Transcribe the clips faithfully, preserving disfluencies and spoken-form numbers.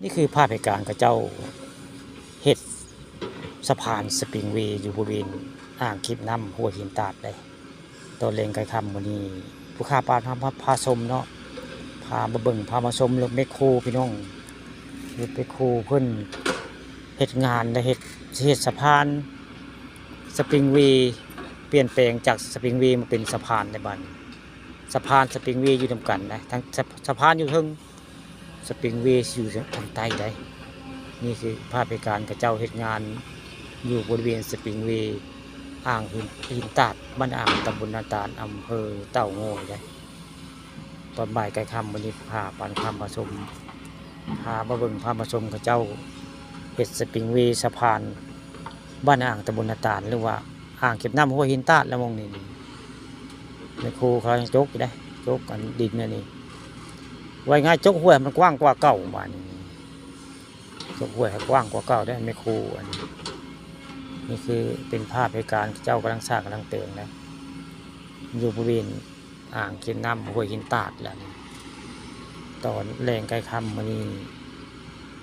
นี่คือภาพเหตุการณ์เขาเจ้าเฮ็ดสะพานสปริงเวย์อยู่บริเวณอ่างเก็บน้ำห้วยหินตาดเด้ ตอนแลงใกล้ค่ำมื้อนี้ ผู้ข่าวปานพา พาชมเนาะ พามาเบิ่ง พามาชมรถแมคโครพี่น้อง รถแมคโครเพิ่นเฮ็ดงานและเฮ็ด สิเฮ็ดสะพานสปริงเวย์ เปลี่ยนแปลงจากสปริงเวย์มาเป็นสะพานในบัดนี้ สะพานสปริงเวย์อยู่นำกันนะ ทั้งสะ สะพานอยู่เทิง สปริงเวย์อยู่ทางใต้ได้ นี่คือภาพเหตุการณ์เขาเจ้าเฮ็ดงานอยู่บริเวณสปริงเวย์ อ่างหิน หินตาด บ้านอ่าง ตำบลนาตาล อำเภอเต่างอยได้ ตอนบ่ายใกล้ค่ำมื้อนี้พาปานพามาชม พามาเบิ่ง พามาชมเขาเจ้าเฮ็ดสปริงเวย์สะพาน บ้านอ่าง ตำบลนาตาล หรือว่าอ่างเก็บน้ำห้วยหินตาดแล้วหม่องนี้นี่ แมคโครเขายังจกอยู่เด้ จกอันดินอันนี้ ว่าง่ายจกห้วยให้มันกว้างกว่าเก่าบาดนี้ จกห้วยให้กว้างกว่าเก่าเด้ แมคโครอันนี้ นี่คือเป็นภาพเหตุการณ์เจ้ากำลังสร้างกำลังแปลงนะ อยู่บริเวณอ่างเก็บน้ำห้วยหินตาดแล้วนี่ ตอนแลงใกล้ค่ำมื้อนี้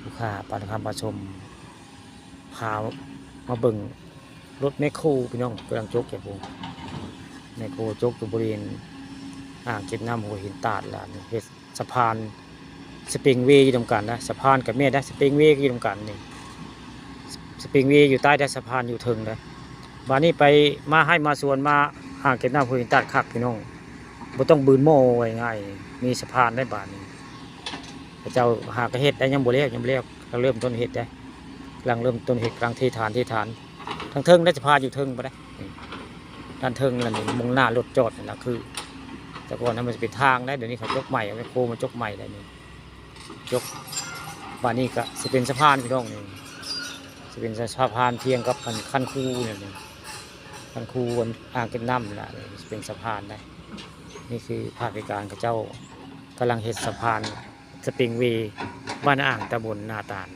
ผู้ข่าวปานพามาชม พามาเบิ่งรถแมคโครพี่น้องกำลังจกอยู่พุ้น แมคโครจกอยู่บริเวณอ่างเก็บน้ำห้วยหินตาดแล้วนี่ เฮ็ดสะพานสปริงเวย์อยู่นำกันนะ สะพานก็แม่นได้ สปริงเวย์ก็อยู่นำกันนี่ สปริงเวย์อยู่ใต้ได้ สะพานอยู่เทิงได้ บาดนี้ไปมาไฮ่มาสวน มาอ่างเก็บน้ำห้วยหินตาดคักพี่น้อง บ่ต้องบืนหม้อ ว่าง่ายๆ มีสะพานได้บาดนี้ เขาเจ้าหากะเฮ็ดได้ ยังบ่แล้ว ยังบ่แล้ว กำลังเริ่มต้นเฮ็ดได้ กำลังเริ่มต้นเฮ็ด กำลังเทฐาน เทฐาน ทางเทิงได้ สะพานอยู่เทิงพุ้นได้ ด้านเทิงนั่นนี่ มุ่งหน้ารถจอดนั่นน่ะ คือ แต่ก่อนนั้นมันสิเป็นทางได้ เดี๋ยวนี้เขาจกใหม่ เอาแมคโครมาจกใหม่ได้นี่ จก บาดนี้ก็สิเป็นสะพานพี่น้องนี่ สิเป็นสะพานเทียงกับอันคันคูนี่นี่ คันคูอันอ่างเก็บน้ำนั่นล่ะ สิเป็นสะพานได้ นี่คือภาพเหตุการณ์เขาเจ้ากำลังเฮ็ดสะพานสปริงเวย์ บ้านอ่าง ตำบลนาตาล